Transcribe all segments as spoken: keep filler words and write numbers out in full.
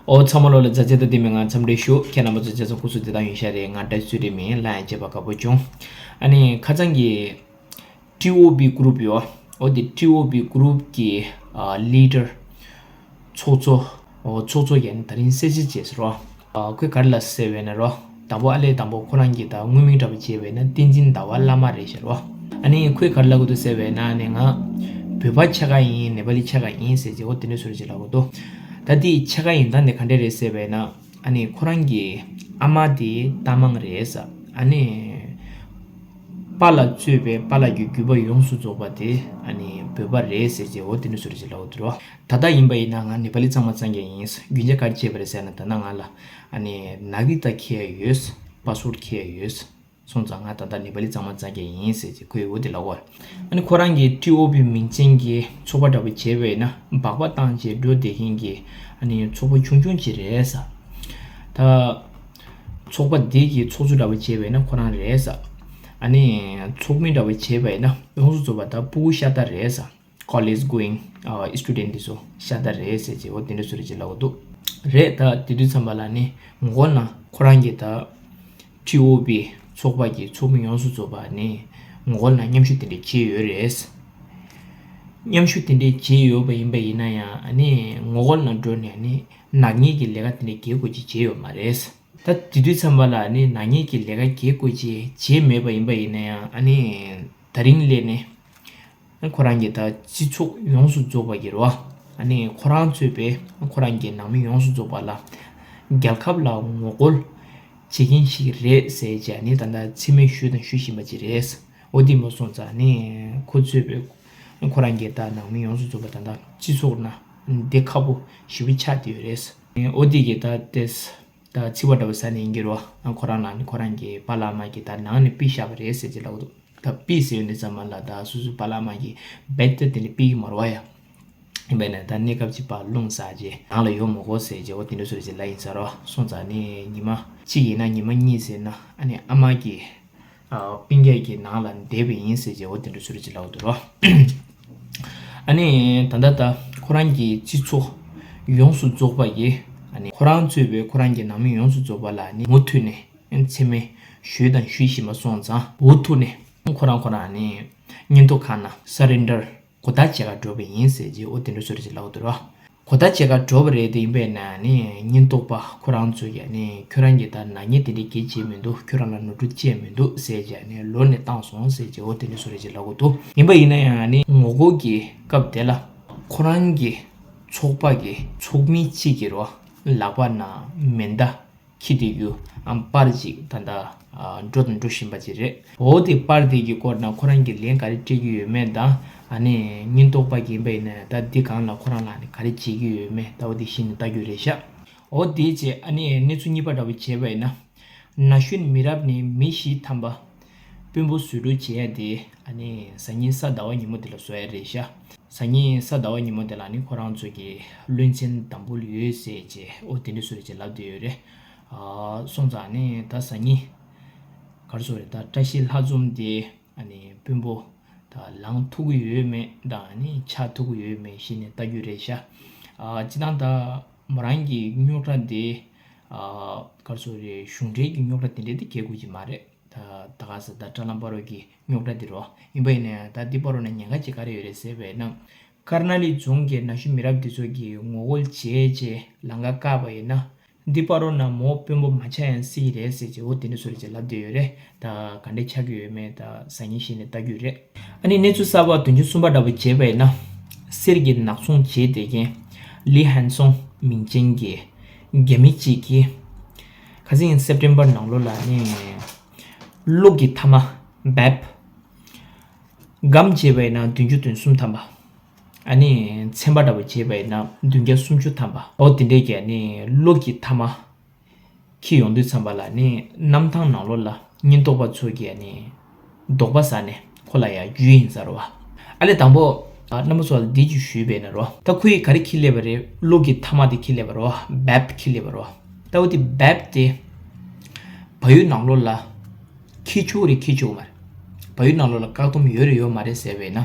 ཨོ་ཚང་མ་ལོ་ལ་མཛའ་བརྩེ་དང་བདེ་མོ་ངང་འཚམས་འདྲི་ཞུ། ཁྱེད་རྣམ་པ་ཚོ་ཇ་ཚང་སྐུ་གཟུགས་བདེ་ཐང་ཡིན་ཤག་རེད། ང་བཀྲ་ཤིས་ཚུལ་ཁྲིམས་ཡིན། ལ་ཡང་བྱས་པ་དགའ་པོ་བྱུང་། ཨ་ནི་ཁ་སང་གི་ཊི་ཨོ་བི་གུ་རུབ་ཡོད། ཨོ་དེ་ཊི་ཨོ་བི་གུ་རུབ་ཀྱི་ལི་ཌར་ཚོགས་གཙོ། ཨོ་ཚོགས་གཙོ་ཡིན་ད་རིང་གསལ་བཤད་བྱས་ཟེར་རོ། ཁོས་ག་རེ་ལབ་ཟེར་བས་ན་རོ། དང་པོ་ཨ་ལས་དང་པོ་ཁོ་རང་གིས་ད་དངོས་མིང་འདྲ་པོ་བྱས་པས་ན་བསྟན་འཛིན་ཟླ་བ་བླ་མ་རེད་ཟེར་རོ། ཨ་ནི་ཁོས་ག་རེ་ལབ་གི་འདུག་ཟེར་བས་ན་ནི་ང་བོད་པ་ཆེ་ཁག་ཡིན་ནེ་པ་ལི་ཆེ་ཁག་ཡིན་ཟེར་ཅེ་ཨོ་དེ་འདྲ་ཟུར་ཅིག་ལབ་གི་འདུག་ད་དེ་ཆེ་ཁག་ཡིན་ད་ནི་ག་འདྲ་རེད་ཟེར་བས་ན། ཨ་ནི་ཁོ་རང་གི་ཨ་མ་དེ་རྟ་མང་རེད་ས། ཨ་ནི་པཱ་ལགས་གཙོས་པའི་པཱ་ལགས་ཀྱི་རྒྱུད་པ་ཡོངས་སུ་རྫོགས་པ་དེ་ཨ་ནི་བོད་པ་རེད་ཟེར་ཅེ་འོ་དེ་འདྲ་ཟུར་ཅིག་ལབ་འདུག་རོ། ད་ལྟ་ཡིན་པ་ཡིན་ན་ང་ནེ་པ་ལི་གཙང་མ་གཙང་རྐྱང་ཡིན། རྒྱུ་མཚན་ག་རེ་བྱས་པ་རེད་ཟེར་ན་ད་ལྟ་ང་ལ་ཨ་ནི་ནཱ་གི་རི་ཏ་འཁྱེར་ཡ་ཡོད། པ་སི་པོར་ཊི་འཁྱེར་ཡ་ཡོད། སོང་ཙང་ང་ད་ལྟ་ནེ་པ་ལི་གཙང་མ་གཙང་རྐྱང་ཡིན་ཟེར་ཅེ་ཁོས་འོ་དེ་ལབ་པ། ཨ་ནི་ཁོ་རང་གི་ཊི་ཨོ་བི་མིང་ཅན་གྱི་ཚོགས་པ་འདྲ་པོ་བྱས་པས་ན་སྦག་སྦག་བཏང་བྱས་འགྲོ་བསྡད་མཁན་གྱི་ཨ་ནི་ཚོགས་པ་ཆུང་ཆུང་ཅིག་རེད་ས། ད་ཚོགས་པ་འདི་གི་ཚོགས་གཙོ་འདྲ་པོ་བྱས་པས་ན་ཁོ་རང་རེད་ས། ཨ་ནི་ཚོགས་མི་འདྲ་པོ་བྱས་པས་ན་ཡོངས་སུ་རྫོགས་པ་ད་ཕྲུ་གུ་ཤ་སྟག་རེད་ས། College going student འདི་ཚོ་ཤ་སྟག་རེད་ཟེར་ཅེ་འོ་དེ་འདྲ་ཟུར་ཅིག་ལབ་འདུག་རེད། ད་དེ་དུས་ཙམ་པ་ལ་ནི་ངོ་ན་ཁོ་རང་གི་ད་ཊི་ཨོ་བི་ཚོགས་པ་གི་ཚོགས་མི་ཡོངས་སུ་རྫོགས་པ་ནི་ངོ་ན་མཉམ་ཞུགས་དེ་འདྲ་བྱས་ཡོད་རེད། མཉམ་ཞུགས་དེ་འདྲ་བྱས་ཡོད་པ་ཡིན་པ་ཡིན་ན་ཡང་ཨ་ནི་ངོ་ན་འགྲོ་ནས་ནི་ནག་ཉེས་ཀྱི་ལས་ཀ་དེ་འདྲ་གལ་དགོས་ཅིག་བྱས་ཡོད་མ་རེད། ད་དེ་དུས་ཙམ་པ་ལ་ནི་ནག་ཉེས་ཀྱི་ལས་ཀ་གལ་དགོས་ཅིག་བྱས་མེད་པ་ཡིན་པ་ཡིན་ན་ཡང་ཨ་ནི་ད་རིང་སླེབས་ནས། ཁོ་རང་གི་ད་སྤྱི་ཚོགས་ཡོངས་སུ་རྫོགས་པ་གི་རོ། ཨ་ནི་ཁོ་རང་གཙོས་པའི་ཁོ་རང་གི་ནང་མི་ཡོངས་སུ་རྫོགས་པ་ལ་རྒྱལ་ཁབ་ལ་ངོ་རྒོལ་བྱེད་མཁན་ཞིག་རེད་ཟེར་བྱས་ནི་ད་ལྟ་མཚན་སྨད་ཞུས་དང་ཞུ་བཞིན་པ་ཅིག་རེད། འོ་དེ་མ་སོང་ཙང་ནི་ཁོ་གཙོས་པའི་ཁོ་རང་གི་ད་ནང་མི་ཡོངས་སུ་རྫོགས་པ་ད་ལྟ་སྤྱི་ཚོགས་ནང་བདེ་ཁ་པོ་ཞེ་པོ་ཆགས་བསྡད་ཡོད་རེད། འོ་དེ་གི་ད་ཏེས། ད་ཚིག་པ་འདྲ་པོ་ཟ་ནས་ཡིན་གྱི་རོ། ཁོ་རང་ལ་ནི་ཁོ་རང་གི་པཱ་ལགས་མ་གི་ད་ནང་ནས་ཕུད་བཞག་པ་རེད་ཟེར་གྱི་ལབ་འདུག་ད་ཕུད་ཟེར་ཡོང་དུས་ཙམ་པ་ལ་ད་སོ་སོའི་པཱ་ལགས་མ་གི་བེད་དེ་དེ་ནས་ཕུད་ཀྱི་མ་རེད་བ་ཡ། ཡིན་པས་ན་ད་གནས་སྐབས་ཅིག་ཕར་རླུང་ཟ་རྗེས་ནང་ལ་ཡོང་མི་དགོས་ཟེར་རྗེས་འོ་དེ་འདྲ་ཟུར་ཅིག་ལབ་ཡིན་ས་རོ། སོང་ཙང་ནི་ཉི་མ་གཅིག་ཡིན་ན་ཉི་མ་གཉིས་ཟེར་ན་ཨ་ནི་ཨ་མ་གི་སྤུན་ཀྱག་གི་ནང་ལ་བསྡད་པ་ཡིན་ཟེར་རྗེས་འོ་དེ་འདྲ་ཟུར་ཅིག་ལབ་འདུག་རོ། ཨ་ནི་ད་ལྟ་ད་ཁོ་རང་གི་སྤྱི་ཚོགས་ཡོངས་སུ་རྫོགས་པ་ཡིས་ཨ་ནི་ཁོ་རང་གཙོས་པའི་ཁོ་རང་གི་ནང་མི་ཡོངས་སུ་རྫོགས་པ་ལ་ནི་མུ་མཐུད་ནས་མཚན་སྨད་ཞུས་དང་ཞུ་བཞིན་པ་སོང་ཙང་འུ་ཐུག་ནས་ཁོ་རང་ཁོ་རང་ནི་མངོན་རྟོགས་ཁང་ནང་སར་རེན་ཌར་གོ་བརྡ་བྱེད་ག་འགྲོ་བ་ཡིན་ཟེར་རྗེས་འོ་དེ་འདྲ་ཟུར་ཅིག་ལབ་འདུག་རོ། གོ་བརྡ་བྱེད་ག་འགྲོ་བ་རེད་དེ་ཡིན་པས་ན་ནི་ཉེན་རྟོག་པ་ཁོ་རང་ཚོ་ཡ་ནི་ཁྱོད་རང་གིས་ད་ནག་ཉེས་དེ་འདྲའི་གལ་བྱེད་མི་འདུག་ཁྱོད་རང་ལ་ནོར་འཁྲུལ་ཅི་ཡང་མི་འདུག་ཟེར་བྱས་ནས་ལོག་ནས་བཏང་སོང་ཟེར་བྱས་འོ་དེ་འདྲ་ཟུར་ཅིག་ལབ་གི་འདུག་ཡིན་པ་ཡིན་ན་ཡང་ནི་ངོ་རྒོལ་གྱི་སྐབས་དེ་ལ་ཁོ་རང་གི་ཚོགས་པ་གི་ཚོགས་མི་གཅིག་གིས་རོ་ལག་པ་ནང་མེ་མདའ་འཁྱེར་བསྡད་རྒྱུ་ཨ་པར་ཅིག་ད་ལྟ་འགྲོ་དང་འགྲོ་བཞིན་པ་ཅིག་རེད། འོ་དེ་པར་དེ་གི་སྐོར་ནང་ཁོ་རང་གིས་ལན་ག་རེ་སྤྲད་ཀྱི་ཡོད་མེད་དང་ཨ་ནི་ཉེན་རྟོག་པ་གིས་ཡིན་པ་ཡིན་ན་ད་འདི་སྒང་ལ་ཁོ་རང་ལ་ནི་ག་རེ་བྱེད་ཀྱི་ཡོད་མེད་ད་འོ་དེ་གཞི་ནས་ལྟ་རྒྱུ་རེད་ཤག་འོ་དེ་རྗེས་ཨ་ནི་གནས་ཚུལ་གཉིས་པ་འདྲ་པོ་བྱས་པ་ཡིན་ན། ན་གཞོན་མི་རབས་ནི་མི་བཞི་ཐམ་པ་དཔོན་པོ་བཟོ་སྒྲུབ་བྱེད་ཡ་དེ་ཨ་ནི་གཟའ་ཉི་ཤུ་གཟའ་ཟླ་བ་ཉིན་མོ་དེ་ལ་བཟོ་ཡ་རེད་ཤག་གཟའ་ཉི་ཤུ་གཟའ་ཟླ་བ་ཉིན་མོ་དེ་ལ་ནི་ཁོ་རང་ཚོ་གི་བློན་ཆེན་དམ་འབུལ་ཡོད་ཟེར་བྱས་འོ་དེ་འདྲ་བཟོ་རེད་ཅེས་ལབ་བསྡད་ཡོད་རེད། ཨ་སོང་ཙང་ནི་ད་གཟའ་ཉི་ག་རེ་ཟེར་རེད་ད་བཀྲ་ཤིས་ལྷ་འཛོམས་དེ་ཨ་ནི་དཔོན་པོ་ད་ལངས་ཐུབ་ཀྱི་ཡོད་མེད་དང་ཨ་ནི་ཆགས་ཐུབ་ཀྱི་ཡོད་མེད་གཞི་ནས་ལྟ་རྒྱུ་རེད་ཤག་ཨ་སྤྱིར་བཏང་ད་མོ་རང་གི་རྙོག་དྲ་དེ་ཨ་ག་རེ་ཟེར་རེད་གཞུང་འབྲེལ་གྱི་རྙོག་དྲ་དེ་འདྲ་དེ་གལ་དགོས་ཀྱི་མ་རེད། ད་ད་ག་ས་ད་དྲ་ལམ་པ་རོགས་ཀྱི་རྙོག་དྲ་འདི་རོ། ཡིན་པ་ཡིན་ན་ཡང་ད་འདི་པ་རོགས་ན་ཉེན་ཁ་ཅིག་ག་རེ་ཡོད་རེད་ཟེར་བས་ན། ཀར་ན་ལི་རྫོང་གི་ན་གཞོན་མི་རབས་འདི་ཚོ་གིས་ངོ་རྒོལ་བྱས་རྗེས་ལམ་ཁ་བཀག་པ་ཡིན་ན། འདི་པ་རོགས་ན་མོ་དཔོན་པོ་མ་ཆགས་ཡང་སྲིད་ཀྱི་རེད་ཟེར་གྱི་འོ་དེ་འདྲ་བཟོ་རེད་ཅེས་ལབ་བསྡད་ཡོད་རེད། ད་ག་འདྲས་ཆགས་ཀྱི་ཡོད་མེད་ད་གཟའ་ཉིན་གཞི་ནས་ལྟ་རྒྱུ་རེད། ཨ་ནི་གནས་ཚུལ་གསར་པ་བདུན་ཅུ་གསུམ་པ་འདྲ་པོ་བྱས་པ་ཡིན་ན། གསེར་གྱི་ནག་ཚོང་བྱས་བསྡད་མཁན་ལི་ཧན་སོང་མིང་ཅན་གྱི་རྒྱ་མི་གཅིག་གིས་ཁ་སང་སེབ་ཏེམ་པར་ནང་ལོགས་ལ་ནི། གློག་གི་ཐ་མག་བེབ་སྒམ་བྱས་པ་ཡིན་ན་བདུན་ཅུ་དོན་གསུམ་ཐམ་པ། ཨ་ནི་ཚན་པ་འདྲ་པོ་བྱས་པ་ཡིན་ན་བདུན་བརྒྱ་སུམ་ཅུ་ཐམ་པ། འོ་དེ་འདྲས་ཀྱི་ཨ་ནི་གློག་གི་ཐ་མག་འཁྱེར་ཡོང་དུས་ཙམ་པ་ལ་ནི་གནམ་ཐང་ནང་ལོགས་ལ་ཉེན་རྟོག་པ་ཚོ་གིས་ཨ་ནི་དོགས་པ་ཟ་ནས་ཁོ་ལ་ཡ་འཇུས་ཡིན་ཟེར་བ། ཨ་ལས་དང་པོ་རྣམ་པ་ཚོ་ལ་འདི་ཅིག་ཞུས་པས་ན་རོ། ད་ཁོ་ཡིས་ག་རེ་འཁྱེར་སླེབས་པ་རེད། གློག་གི་ཐ་མག་དེ་འཁྱེར་སླེབས་པ་རོ། བེབ་འཁྱེར་སླེབས་པ་རོ། ད་འོ་དེ་བེབ་དེ་བལ་ཡུལ་ནང་ལོགས་ལ་འཁྱེར་ཆོག་རེད་འཁྱེར་ཆོག་མ་རེད། བལ་ཡུལ་ནང་ལོགས་ལ་བཀག་སྡོམ་ཡོད་རེད་ཡོད་མ་རེད་ཟེར་བས་ན།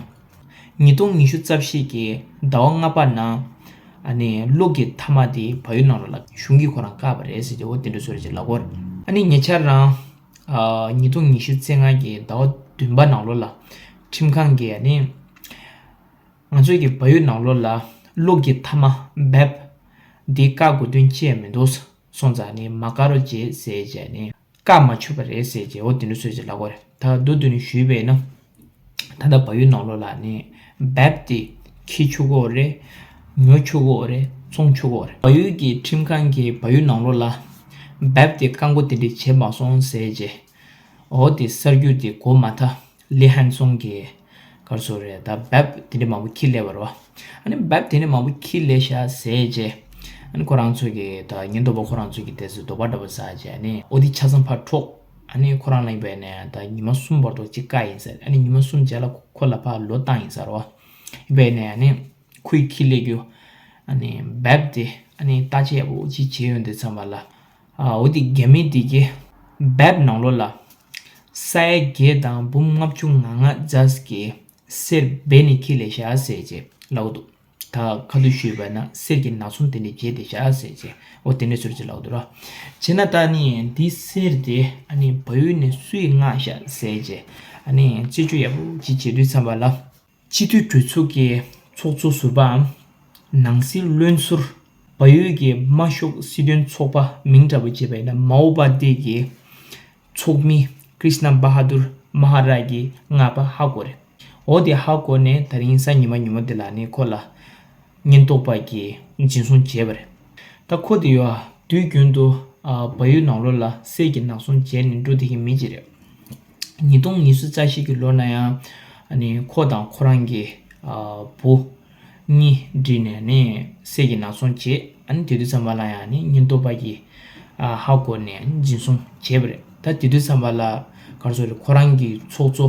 ཉིས་སྟོང་ཉི་ཤུ་རྩ་བཞི་གི་ཟླ་བ་ལྔ་པ་ནང་ ཨ་ནི་གློག་གི་ཐ་མག་དེ་བལ་ཡུལ་ནང་ལོགས་ལ་གཞུང་གིས་ཁོ་རང་བཀག་པ་རེད་ཟེར་ཏེ་འོ་དེ་འདྲ་བཟོ་རེད་ཅེས་ལབ་ཀྱི་ཡོད་རེད། ཨ་ནི་ཉེ་ཆར་རང་ཨ་ཉིས་སྟོང་ཉི་ཤུ་རྩ་ལྔ་གི་ཟླ་བ་བདུན་པ་ནང་ལོགས་ལ་ཁྲིམས་ཁང་གིས་ཨ་ནི་ང་ཚོའི་གི་བལ་ཡུལ་ནང་ལོགས་ལ་གློག་གི་ཐ་མག་བེབ་འདི་བཀག་དགོས་དོན་ཅི་ཡང་མི་འདུག་སོང་ཙང་ནི་མ་བཀག་རོགས་བྱེད་ཟེར་བྱས་ནས་བཀག་མ་ཆོག་པ་རེད་ཟེར་བྱས་འོ་དེ་འདྲ་བཟོས་བྱས་ལབ་ཀྱི་ཡོད་རེད། ད་མདོར་བསྡུས་ནས་ཞུས་པས་ན་ད་ལྟ་བལ་ཡུལ་ནང་ལོགས་ལ་ནི་བེབ་དེ་འཁྱེར་ཆོག་གི་ཡོད་རེད། ཉོ་ཆོག་གི་ཡོད་རེད། འཚོང་ཆོག་གི་ཡོད་རེད། བལ་ཡུལ་གྱི་ཁྲིམས་ཁང་གིས་བལ་ཡུལ་ནང་ལོགས་ལ་བེབ་དེ་བཀག་འགོག་དེ་འདྲས་བྱས་མ་སོང་ཟེར་བྱས། འོ་དེ་གསར་འགྱུར་དེ་གོ་མ་ཐག་ལི་ཧན་སུང་གིས་ག་རེ་ཟེར་རེད། ད་བེབ་དེ་འདྲས་མང་པོ་འཁྱེར་སླེབས་པ་རེད་བ། ཨ་ནི་བེབ་དེ་འདྲས་མང་པོ་འཁྱེར་སླེབས་ཤག་ཟེར་བྱས། ཨ་ནི་ཁོ་རང་ཚོ་གིས་ད་ཉེན་རྟོག་པ་ཁོ་རང་ཚོ་གིས་དེ་ཚོ་དོགས་པ་འདྲ་པོ་ཟ་བྱས། ཨ་ནི་འོ་དེ་ཆ་ཚང་ཕར་འཕྲོག་ཨ་ནི་ཁོ་རང་ལ་ཡིན་པས་ནས་ད་ཉི་མ་གསུམ་བར་དུ་ཅིག་བཀག་ཡིན་ཟེར། ཨ་ནི་ཉི་མ་གསུམ་རྗེས་ལ་ཁོ་ལ་ཕར་ལོག་བཏང་ཡིན་ཟེར་བ། ཡིན་པས་ནས་ཨ་ནི་ཁོས་འཁྱེར་སླེབས་རྒྱུ་ཨ་ནི་བེབ་དེ་ཨ་ནི་བརྟག་དཔྱད་ཡག་པོ་ཅིག་བྱས་ཡོང་དུས་ཙམ་པ་ལ། ཨ་འོ་དེ་རྒྱ་མི་དེ་གིས་བེབ་ནང་ལོགས་ལ་ས་ཡ་བརྒྱད་དང་འབུམ་ལྔ་བཅུ་ང་ལྔ་རྫས་ཀྱི་གསེར་སྦས་ནས་འཁྱེར་སླེབས་ཤག་ཟེར་བྱས་ལབ་ཀྱི་འདུག་ད་ཁ་ཐུག་ཞུས་པ་ན་གསེར་གྱི་ནག་ཚོང་དེ་འདྲས་བྱས་བསྡད་ཤག་ཟེར་བྱས་འོ་དེ་འདྲས་ཟུར་ཅིག་ལབ་ཀྱི་འདུག་ར། བྱས་ན་ད་ནི་འདི་གསེར་དེ་ཨ་ནི་བལ་ཡུལ་ནས་སུས་མངགས་ཤག་ཟེར་བྱས་ཨ་ནི་རྩད་གཅོད་ཡག་པོ་ཅིག་བྱེད་དུས་ཙམ་པ་ལ། སྤྱི་འཐུས་གྲོས་ཚོགས་ཀྱི་ཚོགས་གཙོ་ཟུར་པའམ་ནང་སྲིད་བློན་ཟུར། བལ་ཡུལ་གྱི་དམར་ཤོག་སྲིད་དོན་ཚོགས་པ་མིང་འདྲ་པོ་བྱས་པ་ཡིན་ན་མའོ་པ་ཏེ་གི་ཚོགས་མི་ཀྲིཤ་ན་བྷ་ཧ་དུར་མ་ཧ་ར་གིས་མངགས་པ་ཧ་གོ་རེད། འོ་དེ་ཧ་གོ་ནས་ད་རིང་གཟའ་ཉི་མ་ཉིན་མོ་དེ་ལ་ནི་ཁོ་ལ་ཉེན་རྟོག་པ་གིས་འཛིན་བཟུང་བྱས་པ་རེད། ད་ཁོ་དེ་ཡོད་དུས་རྒྱུན་དུ་ཨ་བལ་ཡུལ་ནང་ལོགས་ལ་གསེར་གྱི་ནག་ཚོང་བྱས་ནས་འགྲོ་བསྡད་མཁན་མི་ཅིག་རེད། ཉིས་སྟོང་ཉི་ཤུ་རྩ་བཞི་གི་ལོ་ན་ཡང་ཨ་ནི་ཁོ་དང་ཁོ་རང་གི་ཨ་བུ་གཉིས་བསྒྲིལ་ནས་ནི་གསེར་གྱི་ནག་ཚོང་བྱས། ཨ་ནི་དེ་དུས་ཙམ་པ་ལ་ཡང་ནི་ཉེན་རྟོག་པ་གིས་ཨ་ཧ་གོ་ནས་འཛིན་བཟུང་བྱས་པ་རེད། ད་དེ་དུས་ཙམ་པ་ལ་ག་རེ་ཟེར་རེད། ཁོ་རང་གི་ཚོགས་གཙོ་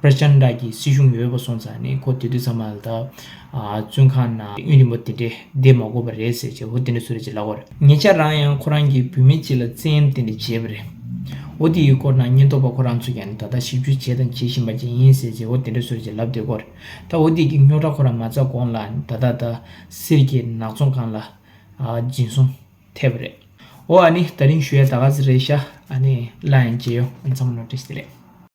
པྲ་ཅན་ཌ་གི་སྲིད་གཞུང་ཡོད་པ་སོང་ཙང་ནི་ཁོ་དེ་དུས་ཙམ་པ་ལ་ད་ཨ་བཙོན་ཁང་ནང་དབྱིན་རིང་པོ་དེ་འདྲས་བསྡད་མ་དགོས་པ་རེད་ཟེར་བྱས་འོ་དེ་འདྲས་བཟོ་རེད་ཅེས་ལབ་པ་རེད། ཉེ་ཆར་རང་ཡང་ཁོ་རང་གི་བུད་མེད་ཅིག་ལ་བཙན་གཡེམ་དེ་འདྲས་བྱས་པ་རེད། འོ་དེ་ཡི་སྐོར་ན་ཉེན་རྟོག་པ་ཁོ་རང་ཚོ་ཡང་ད་ལྟ་ཞིབ་འཇུག་བྱས་དང་བྱེད་བཞིན་པ་ཅིག་ཡིན་ཟེར་བྱས་འོ་དེ་འདྲས་བཟོ་རེད་ཅེས་ལབ་བསྡད་ཀྱི་ཡོད་རེད། ད་འོ་དེ་གི་རྙོག་དྲ་ཁོ་རང་མ་ཚར་གོང་ལ་ད་ལྟ་ད་གསེར་གྱི་ནག་ཚོང་སྒང་ལ་ཨ་འཛིན་བཟུང་ཐེབས་པ་རེད། འོ་ཨ་ནི་ད་རིང་ཞུ་ཡ་ད་ག་ཚོད་རེད་ཤག་ཨ་ནི་སླར་ཡང་མཇལ་ཡོང་། ཨ་ཚང་མ་ལ་བཀྲ་ཤིས་བདེ་ལེགས།